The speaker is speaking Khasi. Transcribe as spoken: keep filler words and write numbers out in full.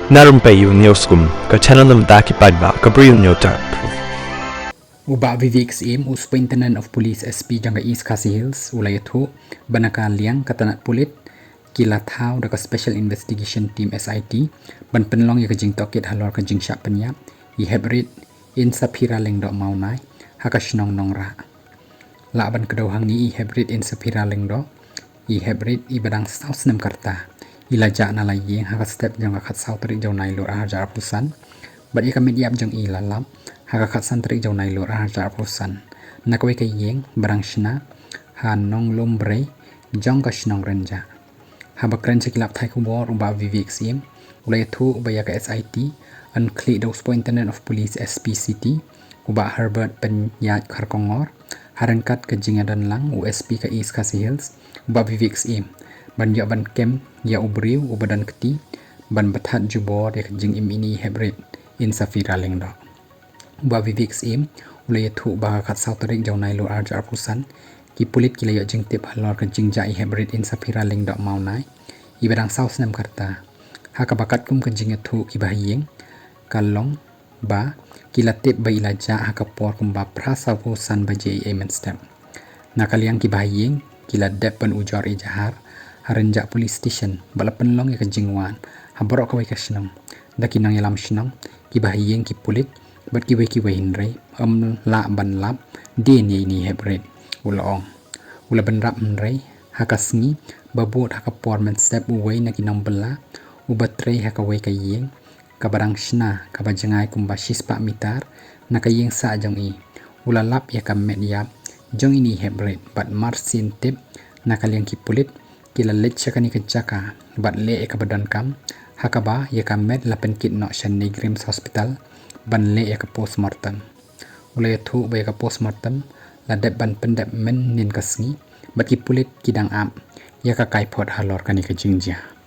Na rympei ïa u News Kum, ka channel na bynta ki paidbah ka Bri u Hynñiewtrep. U Bah Vivek Syiem, u Superintendent of Police, S P jong ka East Khasi Hills, u la ïathuh ba na ka liang ka tnat pulit ki la thaw da ka Special Investigation Team, S I T, ban pynlong ïa ka jingtohkit halor ka jingshah pynïap i Heprit Insaphira Lyngdoh Mawnai ha ka shnong Nongrah. Lah ban kdew hangne i Heprit Insaphira Lyngdoh, i Heprit iba dang saw snem ka rta, i la jah na la ïing ha ka step jong ka khatsaw tarik jong u Nailur arhajar arphew san, bad ïa ka met ïap jong i la lap ha ka khatsan tarik jong u Nailur arhajar arphew san na kawei ka ïing ba dang shna ha Nonglumbrei jong ka shnong Rynjah. Haba kren sha ki lad pathai khubor, u Bah Vivek Syiem u la ïathuh ba ïa ka S I T yn khlieh da u Superintendent of Police, S P City, u Bah Herbert Pynïaid Kharkongor, ha ryngkat ka jingïadonlang u S P ka East Khasi Hills, u Bah Vivek Syiem, ban ïoh ban kem ïa u briew uba don kti ban bthad jubor ïa ka jingim ine i Heprit Insaphira Lyngdoh. U Bah Vivek Syiem u la ïathuh ba ha ka khatsaw tarik jong u Nailur arhajar arphew san, ki pulit ki la ïoh jingtip halor ka jingjah i Heprit Insaphira Lyngdoh Mawnai, iba dang saw snem ka rta. Ha kaba katkum ka jingïathuh ki bahaïing, ka long ba ki la tip ba i la jah ha ka por kumba phra sawphew san baje eiei mynstep. Na ka liang ki bahaïing ki la dep ban ujor ejahar ha Rynjah Police Station bad la pynlong ïa ka jingwad ha baroh kawei ka shnong. Da ki nongïalam shnong, ki bahaïing, ki pulit bad kiwei kiwei, hynrei ym lah ban lap dien ïa ine i Heprit, u la ong. U la bynrap hynrei ha ka sngi ba bud ha ka por mynstep uwei na ki nongbylla uba trei ha kawei ka ïing kaba dang shna kaba jngai kumba shispah mitar na ka ïing sah jong i u la lap ïa ka met ïap jong ine i Heprit, bad mar shen tip na ka liang ki pulit ki la leit sha kane ka jaka bad leh ïa kaba donkam, ha kaba ïa ka met la pynkit noh sha NEIGRIHMS Hospital ban leh ïa ka postmortem. U la ïathuh ba ïa ka postmortem la dep ban pyndep mynhynnin ka sngi bad ki pulit ki dang ap ïa ka kaiphod halor kane ka jingjia.